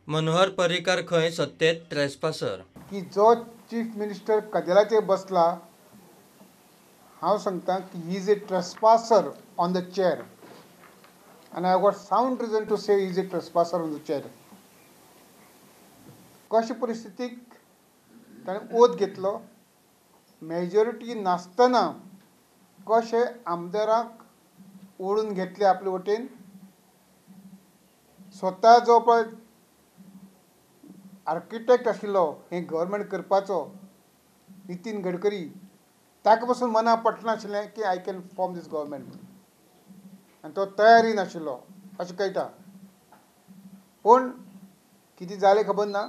मनोहर पर्रीकार खंय सत्तेत ट्रेसपासर की जो चीफ मिनिस्टर कदेलाचेर बसला, हांव सांगता की he is a trespasser on the chair and I have got sound reason to say he is a trespasser on the chair. कशे परिस्थितीक ताणें ओत घेतलो, मेजॉरिटी नासतना कशे आमदारांक ओडून घेतले आपले वटेन, स्वता जो पळय आर्किटेक्ट आशिल्लो हें गव्हर्मेंट करपाचो नितीन गडकरी, ताका पसून मना पटनाशिल्लें की I can form this government आनी तो तयारी नाशिल्लो अशें कळटा. पूण कितें जालें खबर ना,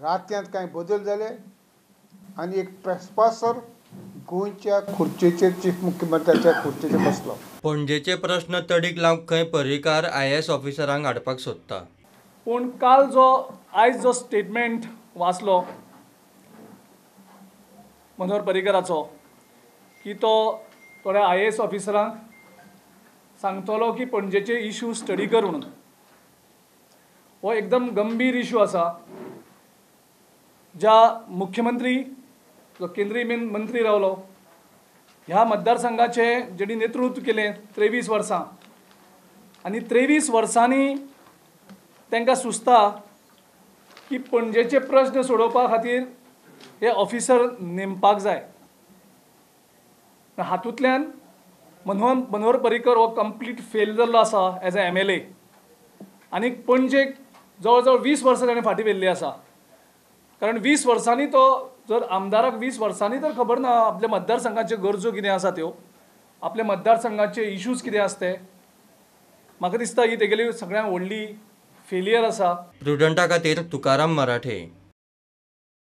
रातयांत कांय बदल जाले आनी एक ट्रेसपासर गोंयच्या खुर्चेचेर, चीफ मुख्यमंत्र्याच्या खुर्चेचेर बसलो. पणजेचे प्रश्न तडीक लावंक खंय पर्रीकार IAS ऑफिसरांक हाडपाक सोदता. पूण काल जो आयज जो स्टेटमेंट वाचलो मनोहर पर्रीकराचो की तो थोड्या IAS ऑफिसरांक सांगतलो की पणजेचे इशू स्टडी कर म्हणून, हो एकदम गंभीर इशू आसा. ज्या मुख्यमंत्री जो केंद्रीय मंत्री रावलो ह्या मतदारसंघाचें जेणी नेतृत्व केलें 23 वर्सां आनी 23 वर्सांनी तांकां सुचता की पणजेचे प्रश्न सोडोवपा खातीर हे ऑफिसर नेमपाक जाय. हातूंतल्यान मनोहर पर्रीकर हो कंप्लीट फेल जाल्लो आसा एज अ MLA आनी पणजेक जवळ जवळ 20 वर्सां ताणें फाटीं व्हेल्ली आसा. कारण 20 वर्सांनी तो जर आमदाराक 20 वर्सांनी तर खबर ना आपल्या मतदारसंघाच्यो गरजो कितें आसा त्यो, आपल्या मतदारसंघाचे इशूज कितें आसा ते, म्हाका दिसता ही तेगेली सगळ्यांत व्हडली फेलियर आसा. प्रुडंटा खातीर तुकाराम मराठे.